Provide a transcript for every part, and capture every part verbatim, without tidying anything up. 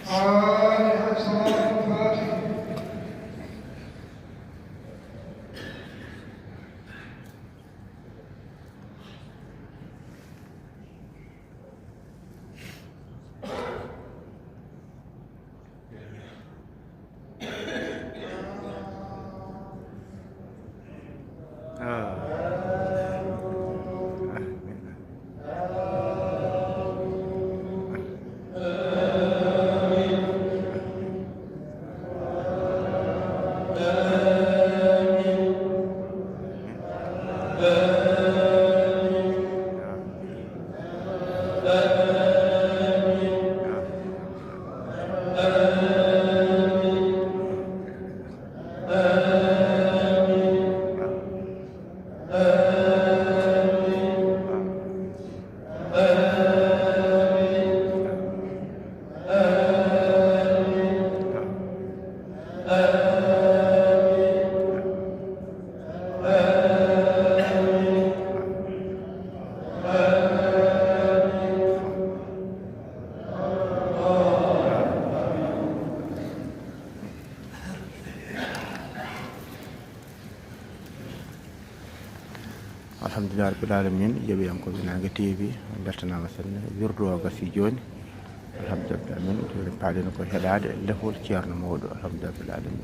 فاتحة، صلاة الفاتحة. Alhamdulillah rabbil alamin, yeeɓiyankooɓe Naange T V, on mbeltanaama sanne. Wirdu o gasii jooni. Alhamdulillah rabbil alamin, jooni paaɗen ko heɗaade lefol Ceerno Mawɗo. Alhamdulillah rabbil alamin.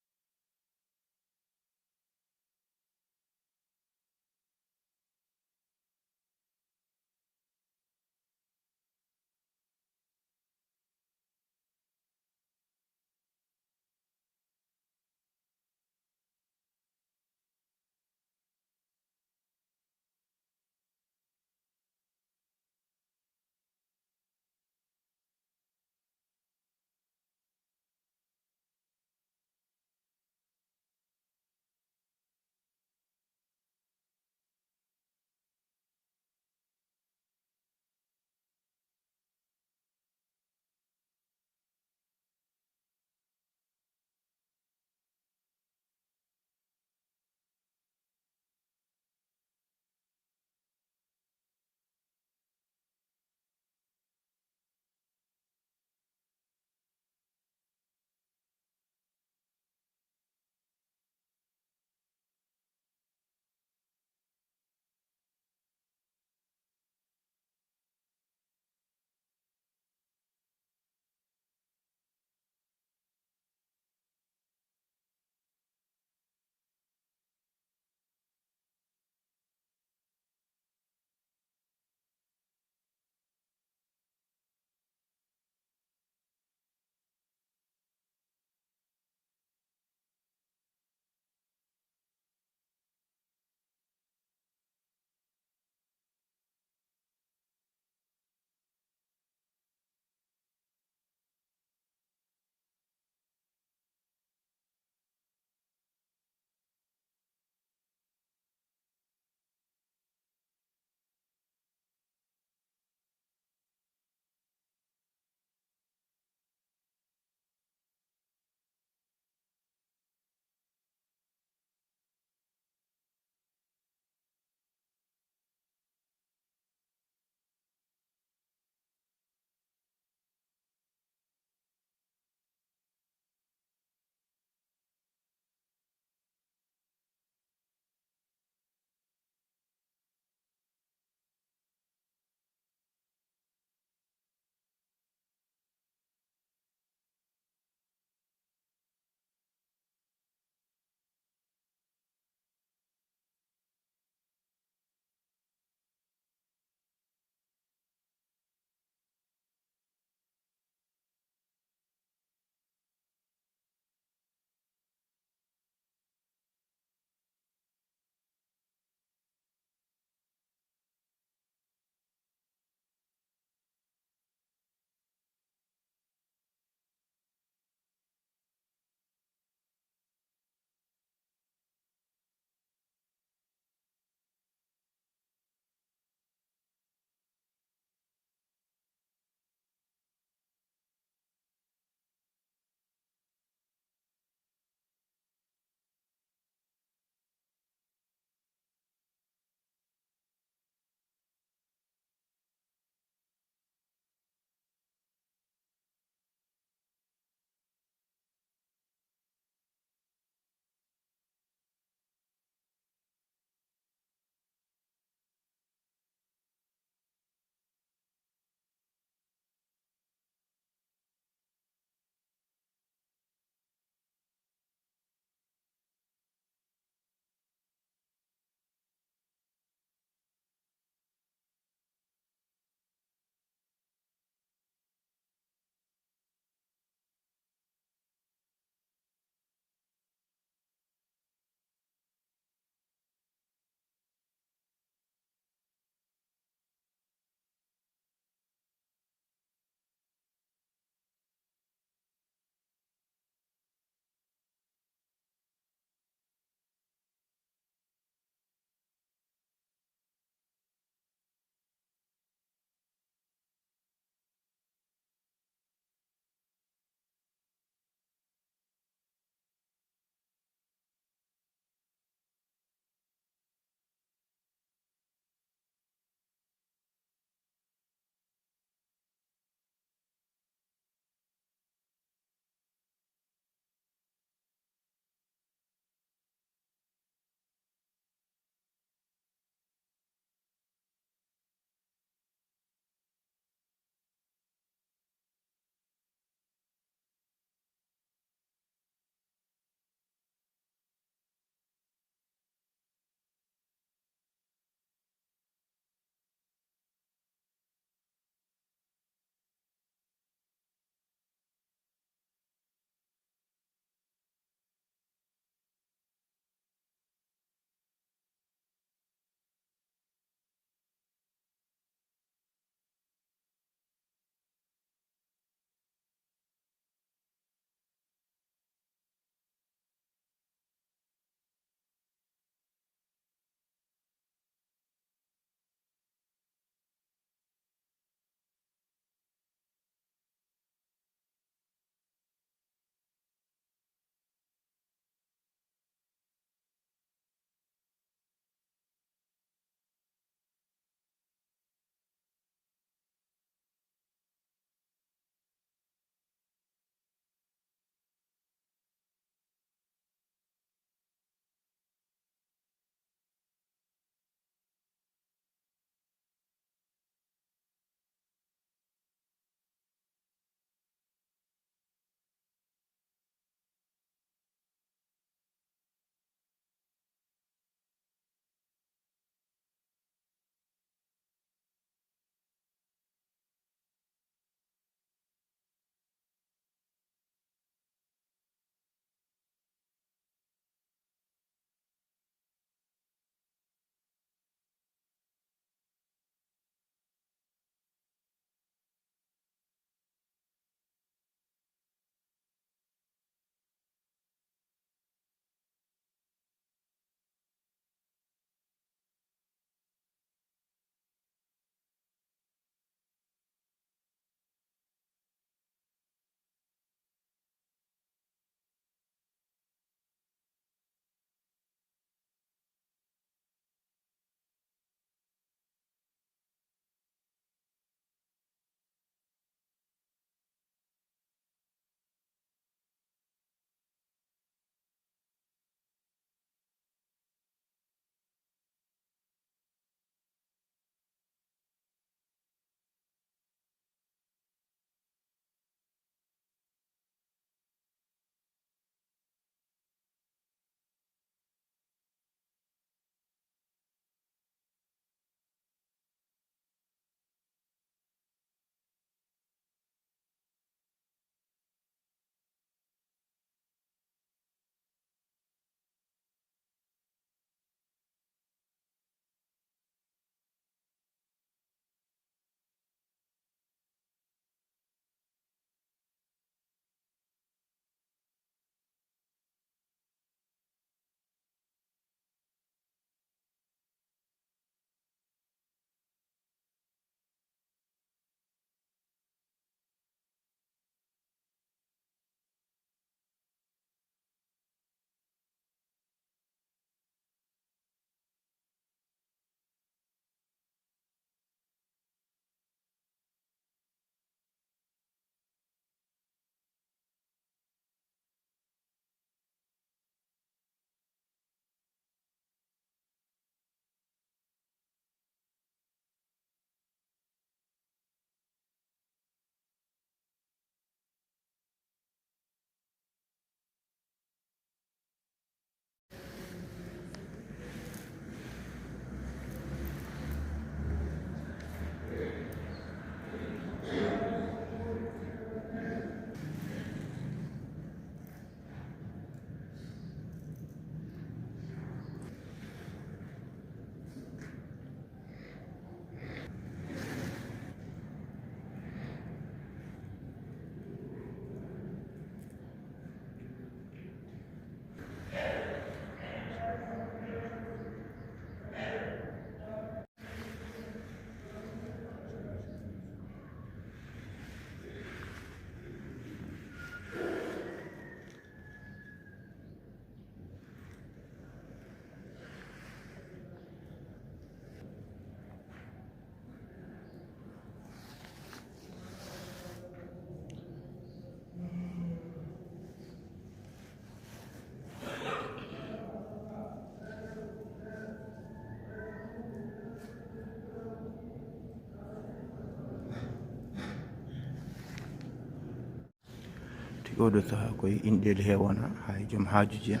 Oɗo sahaa koye inɗeeli he wona, haa e joom haajuji en.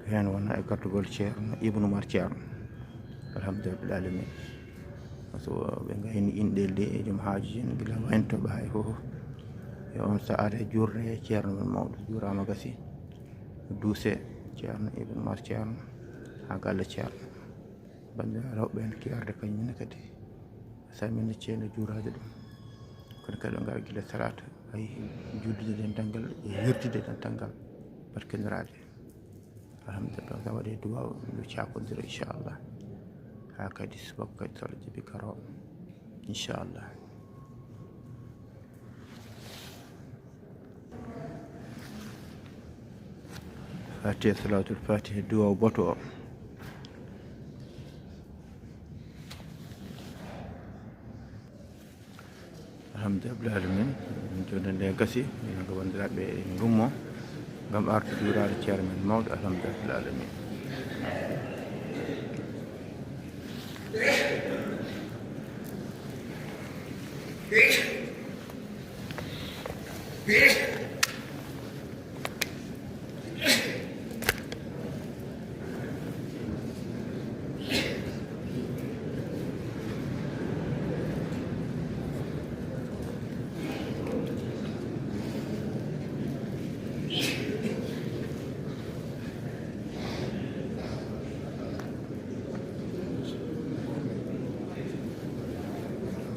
Ko heen wona e gartugol Ceerno Ibnu Umar Ceerno. Alhamdulillahi rabbil aalamiin. Par ce que ɓe ngayni inɗeeli ɗi e joom haajuji en, gila wayntooɓe hay fof. E on sahaa, aɗa juurne Ceerno men mawɗo, juuraama gasi. Duuse Ceerno Ibnu Umar Ceerno, haa galle Ceerno. Banndiraaɓe rewɓe en, ki arde kañum ne kadi. Samin ceeno juuraade ɗum. Kono kadi o ngara gila salaata, ay juldude dental ngal, e yirtude dental ngal, barkiniraade. Alhamdulillah, sa waɗi duwaaw, ndu cakondira, inchallah. Haa kadi subaka kadi, so Allah jaɓi, garoo, inchallah. Fatiha, salatul fatiha, duwaaw boto o. Alhamdulillahi rabbil aalamiin. Jooni nde gasi, minen ko banndiraaɓe ngummo ngam arde juuraade Ceerno men mawɗo, alhamdulillahi rabbil aalamiin.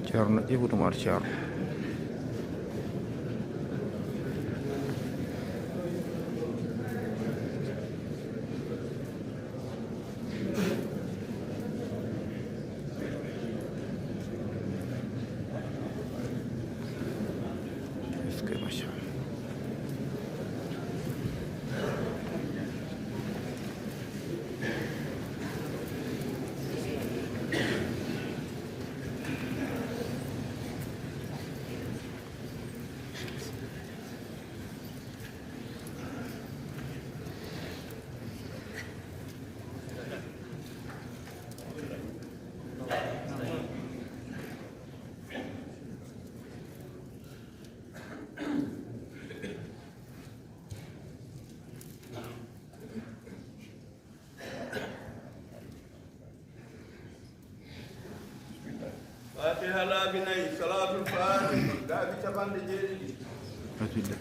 Ceerno Ibnu Umar Ceerno. Est-ce que, machallah. Fatiha laabi nayi, salatul fatiha laabi capanɗe jeeɗiɗi. Bismillah.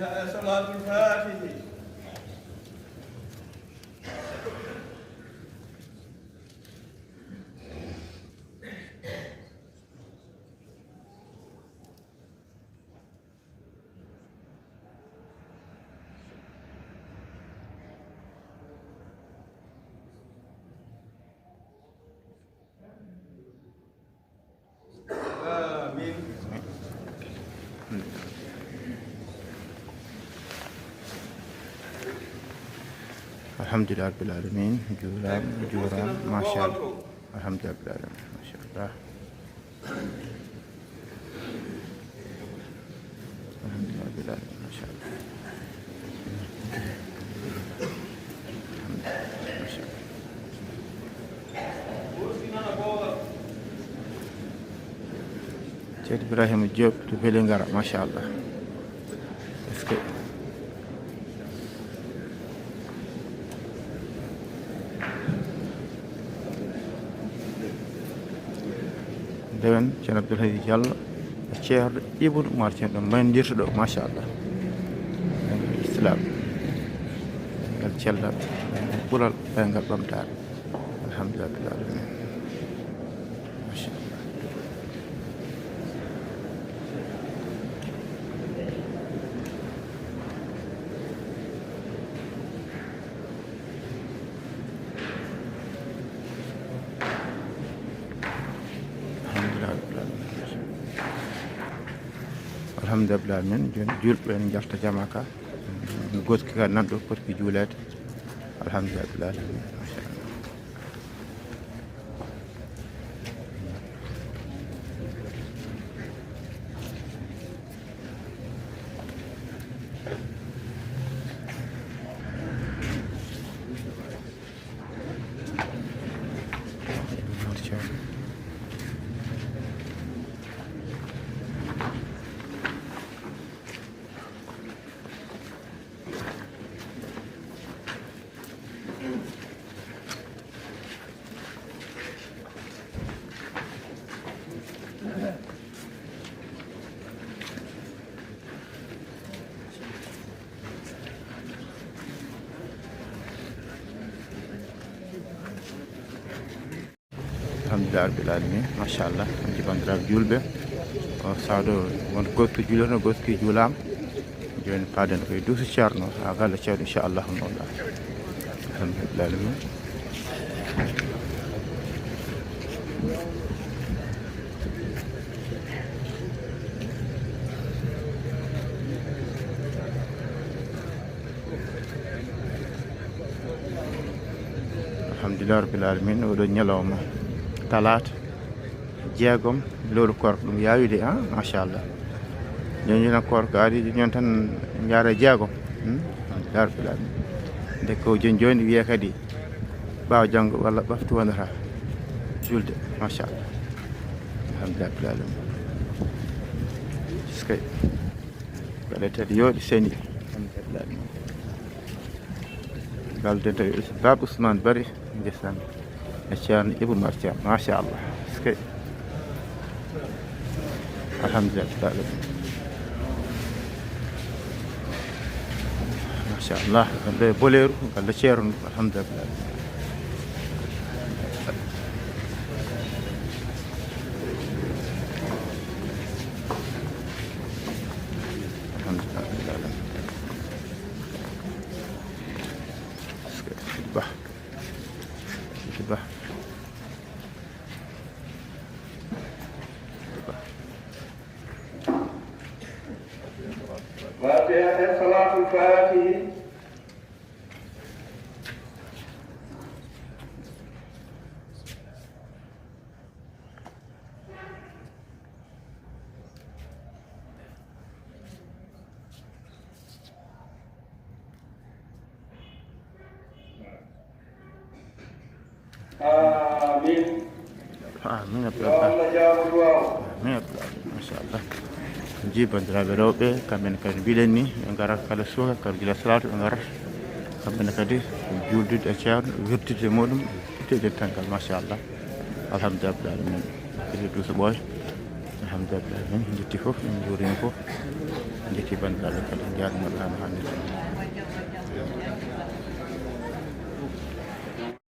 Salaatul Faatihi. Amin. Alhamdulillah rabbil alamin. Juuraama, juuraama, machallah. Alhamdulillah rabbil alamin, machallah. Alhamdulillah rabbil alamin, machallah. Ceerno Ibrahima Diop to Vélingara, machallah. Est-ce que Ndewen Ceerno Abdoul Aziz Diallo e Ceerno Ibnu Umar Ceerno ɗo mbayndirta ɗo, machallah. Ɓayngal Islam, ɓayngal cellal, ɓayngal ɓural, ɓayngal ɓamtaare. Alhamdulillah rabbil alamin. Machallah. Alhamdulillah rabbil alamin. Alhamdulillah rabbil alamin. Jooni juulɓe ene njalta jama ka. Goski ka nan ɗo foti ko juuleede. Alhamdulillah rabbil alamin. Machallah. Alhamdulillah rabbil alamin, machallah. On jibandiraɓe julɓe. O sawdo won goski juulano, goski juulama. Jooni paaden koye duuso Ceerno, haa galle Ceerno, inchallah, mawla. Alhamdulillah rabbil alamin. Alhamdulillah rabbil alamin. Oɗo ñalawma talaata jeegom lewru koor, ɗum yaawi de, ah, machallah. Jooni noon koor ko ari, jooni tan njaara jeegom. Hmm? Alhamdulillah rabbil alamin. Nde ko jooni jooni wiye kadi ɓaawo janngo walla ɓaftu wonata julde, machallah. Alhamdulillah rabbil alamin. Eskey. Galle tati yooɗi seni. Alhamdulillah. Galle tati Baba Ousmane Bari, ndeysaan. E Ceerno Ibou Mar Thiam, machallah. Eskey. Alhamdulillah. Machallah. Galle Boleru, galle Ceerno, alhamdulillah. Alhamdulillah. Bah. Bah. Fatiha e Salatul Fatihi. Amin. Amin, ya Allah, jaabo duwaaw. Amin, ya Allah. Machallah. Jii banndiraaɓe rewɓe, kamɓe ne kadi mbiɗen ni, ɓe ngarata kala suka, kala gila salatu ɓe ngarata. Kamɓe ne kadi ko juuldude e Ceerno, wirdude e muɗum, tedde tangal, machallah. Alhamdulillah rabbil alamin. Kadi duuso ɓooy. Alhamdulillah rabbil alamin. En njetti fof, en njuurima fof. En njetti Banndiraaɓe kala, njaarnooɗaa no hannirta.